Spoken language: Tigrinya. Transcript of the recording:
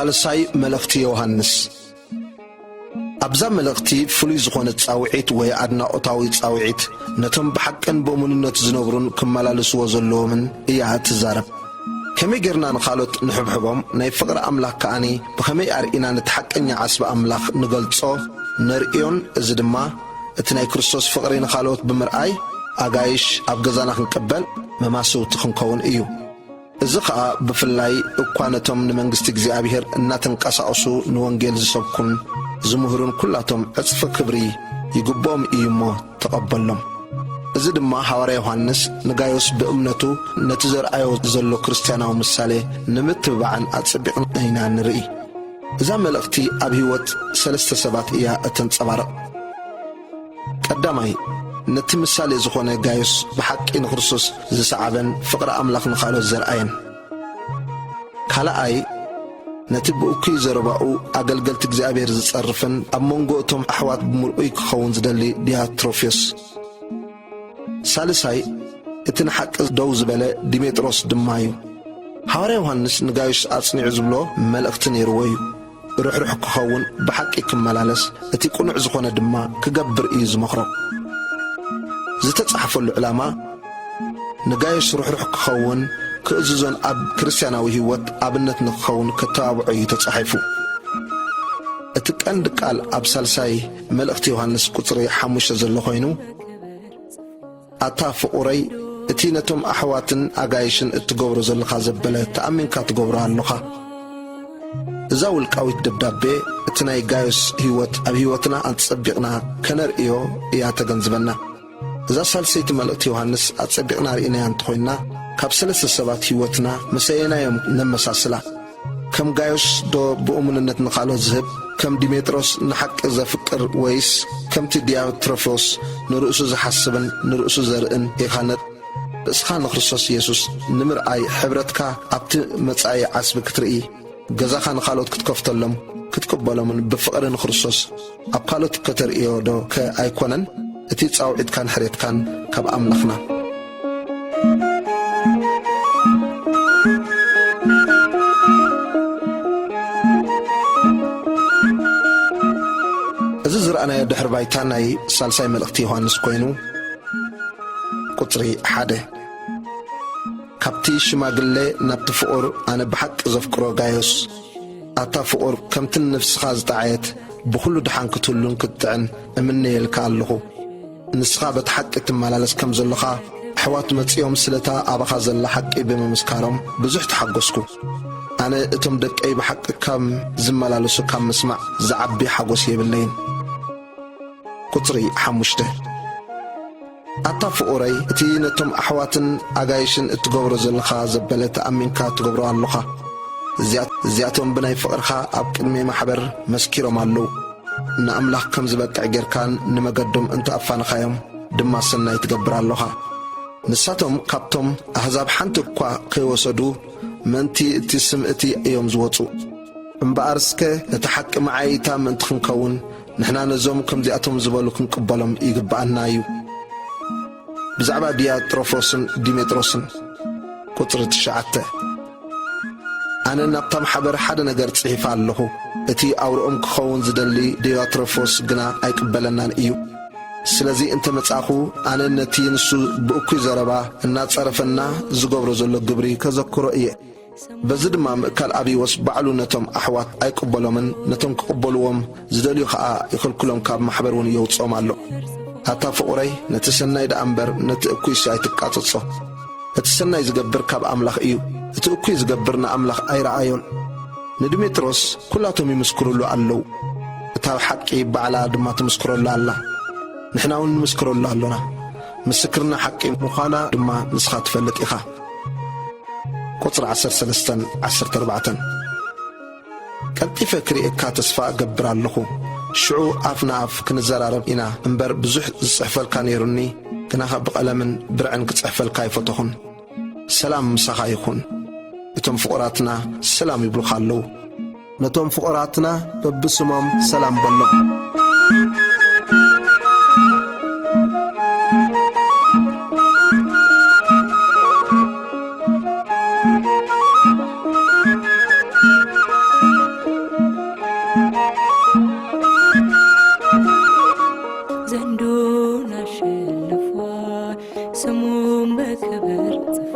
ሳልሳይ መልእኽቲ ዮሃንስ። ኣብዛ መልእኽቲ ፍሉይ ዝኾነ ጻውዒት ወይ ኣድናቖታዊ ጻውዒት ነቶም ብሓቅን ብእሙንነት ዝነብሩን ክመላለስዎ ዘለዎምን እያ እትዛረብ። ከመይ ጌርና ንኻልኦት ንሕብሕቦም፣ ናይ ፍቕሪ ኣምላኽ ከኣኒ ብኸመይ ኣርኢና ነቲ ሓቀኛ ዓስቢ ኣምላኽ ንገልጾ፣ ነርእዮን፣ እዚ ድማ እቲ ናይ ክርስቶስ ፍቕሪ ንኻልኦት ብምርኣይ ኣጋይሽ ኣብ ገዛና ክንቅበል መማስውቲ ክንከውን እዩ። እዚ ኸኣ ብፍላይ እኳ ነቶም ንመንግስቲ እግዚኣብሔር እናተንቀሳቐሱ ንወንጌል ዝሰብኩን ዝምህሩን ኩላቶም ዕጽፊ ክብሪ ይግብኦም እዩ እሞ ተቐበሎም። እዚ ድማ ሃዋርያ ዮሃንስ ንጋዮስ ብእምነቱ ነቲ ዘርኣዮ ዘሎ ክርስትያናዊ ምሳሌ ንምትብባዕን ኣጸቢቕና ኢና ንርኢ። እዛ መልእኽቲ ኣብ ህይወት ሰለስተ ሰባት እያ እተንጸባርቕ። ቀዳማይ፣ ነቲ ምሳሌ ዝኾነ ጋዮስ ብሓቂ ንክርስቶስ ዝሰዓበን ፍቕሪ ኣምላኽ ንኻልኦት ዘርኣየን። ካልኣይ፣ ነቲ ብእኩይ ዘረባኡ ኣገልገልቲ እግዚኣብሔር ዝጸርፍን ኣብ መንጎ እቶም ኣሕዋት ብምርኡይ ክኸውን ዝደሊ ዲያትሮፊዮስ። ሳልሳይ፣ እቲ ንሓቂ ደው ዝበለ ዲሜጥሮስ ድማ እዩ። ሃዋርያ ዮሃንስ ንጋዮስ ኣጽኒዑ ዝብሎ መልእኽቲ ነይርዎ እዩ። ርሕሩሕ ክኸውን፣ ብሓቂ ክመላለስ፣ እቲ ቅኑዕ ዝኾነ ድማ ክገብር እዩ ዝመኽሮ። ዝተጻሕፈሉ ዕላማ ንጋዮስ ርሕሩሕ ክኸውን፣ ክእዝዞን ኣብ ክርስትያናዊ ህይወት ኣብነት ንክኸውን ከተባብዖ እዩ ተጻሒፉ። እቲ ቀንዲ ቃል ኣብ ሳልሳይ መልእኽቲ ዮሃንስ ቁጽሪ ሓሙሽተ ዘሎ ኮይኑ፣ ኣታ ፍቑረይ፣ እቲ ነቶም ኣሕዋትን ኣጋይሽን እትገብሮ ዘለኻ ዘበለ ተኣሚንካ ትገብሮ ኣሎኻ። እዛ ውልቃዊት ደብዳቤ እቲ ናይ ጋዮስ ህይወት ኣብ ህይወትና ኣጸቢቕና ከነርእዮ እያ ተገንዝበና። እዛ ሳልሰይቲ መልእኽቲ ዮሃንስ ኣጸቢቕና ርኢናያ እንተኾይንና፣ ካብ ሰለስተ ሰባት ህይወትና ምሰየናዮም ነመሳስላ። ከም ጋዮስ ዶ ብእሙንነት ንኻልኦት ዝህብ፣ ከም ዲሜጥሮስ ንሓቂ ዘፍቅር፣ ወይስ ከምቲ ዲያትሮፎስ ንርእሱ ዝሓስብን ንርእሱ ዘርእን ኢኻ? ርእስኻ ንክርስቶስ ኢየሱስ ንምርኣይ ሕብረትካ ኣብቲ መጻኢ ዓስቢ ክትርኢ፣ ገዛኻ ንኻልኦት ክትከፍተሎም፣ ክትቅበሎምን ብፍቕሪ ንክርስቶስ ኣብ ካልኦት ከተርእዮ ዶ ከ ኣይኮነን? እቲ ጻውዒትካን ሕሬትካን ካብ ኣምላኽና። እዚ ዝረኣናዮ ድሕሪ ባይታ ናይ ሳልሳይ መልእኽቲ ዮሃንስ ኮይኑ፣ ቁጽሪ ሓደ፣ ካብቲ ሽማግለ ናብቲ ፍቑር ኣነ ብሓቂ ዘፍቅሮ ጋዮስ፣ ኣታ ፍቑር፣ ከምቲ ንነፍስኻ ዝጠዓየት ብኹሉ ደሓን ክትህሉን ክትጥዕን እምነየልካ ኣለኹ። ንስኻ በቲ ሓቂ ትመላለስ ከም ዘለኻ፣ ኣሕዋት መጺኦም ስለታ ኣባኻ ዘላ ሓቂ ብምምስካሮም ብዙሕ ተሓጎስኩ። ኣነ እቶም ደቀይ ብሓቂ ከም ዝመላለሱ ካብ ምስማዕ ዝዓቢ ሓጎስ የብለይን። ቁጽሪ ሓሙሽተ፣ ኣታ ፍቑረይ፣ እቲ ነቶም ኣሕዋትን ኣጋይሽን እትገብሮ ዘለኻ ዘበለ ተኣሚንካ ትገብሮ ኣሎኻ። እዚኣት-፣ እዚኣቶም ብናይ ፍቕርኻ ኣብ ቅድሚ ማሕበር መስኪሮም ኣለዉ። ንኣምላኽ ከም ዝበቅዕ ጌርካን ንመገዶም እንተ ኣፋነኻዮም ድማ ሰናይ ትገብር ኣሎኻ። ንሳቶም ካብቶም ኣህዛብ ሓንቲ እኳ ከይወሰዱ፣ ምእንቲ እቲ ስም እቲ እዮም ዝወጹ። እምበኣር እስከ ነቲ ሓቂ መዓይይታ ምእንቲ ክንከውን፣ ንሕና ነዞም ከምዚኣቶም ዝበሉ ክንቅበሎም ይግብኣና እዩ። ብዛዕባ ዲያጥሮፎስን ዲሜጥሮስን። ቁጽሪ ትሽዓተ፣ ኣነ ናብታ ማሕበር ሓደ ነገር ጽሒፈ ኣለኹ። እቲ ኣውርኦም ክኸውን ዝደሊ ዲያጥሮፎስ ግና ኣይቅበለናን እዩ። ስለዚ እንተ መጻኹ፣ ኣነ ነቲ ንሱ ብእኩይ ዘረባ እናጸረፈና ዝገብሮ ዘሎ ግብሪ ከዘክሮ እየ። በዚ ድማ ምእካል ኣቢዎስ ባዕሉ ነቶም ኣሕዋት ኣይቅበሎምን፣ ነቶም ክቕበልዎም ዝደልዩ ኸኣ ይኽልክሎም፣ ካብ ማሕበር እውን የውጽኦም ኣሎ። ኣታ ፍቑረይ፣ ነቲ ሰናይ ደኣ እምበር ነቲ እኩይሲ ኣይትቃጸጾ። እቲ ሰናይ ዝገብር ካብ ኣምላኽ እዩ፣ እቲ እኩይ ዝገብር ንኣምላኽ ኣይረኣዮን። ንድሜጥሮስ ኩላቶም ይምስክሩሉ ኣለዉ፣ እታ ሓቂ ባዕላ ድማ ትምስክረሉ ኣላ። ንሕና እውን ንምስክረሉ ኣሎና፣ ምስክርና ሓቂ ምዃና ድማ ንስኻ ትፈልጥ ኢኻ። ቁጽሪ ዓሰርተ ሰለስተን ዓሰርተ ኣርባዕተን፣ ቀልጢፈ ክርእየካ ተስፋ እገብር ኣለኹ። ሽዑ ኣፍ ንኣፍ ክንዘራረብ ኢና እምበር፣ ብዙሕ ዝጽሕፈልካ ነይሩኒ፣ ግናኸ ብቐለምን ብርዕን ክጽሕፈልካ ኣይፈተኹን። ሰላም ምሳኻ ይኹን። እቶም ፍቑራትና ሰላም ይብሉኻ ኣለዉ። ነቶም ፍቑራትና በብስሞም ሰላም በሎም። ስሙም በክብር ጽፎ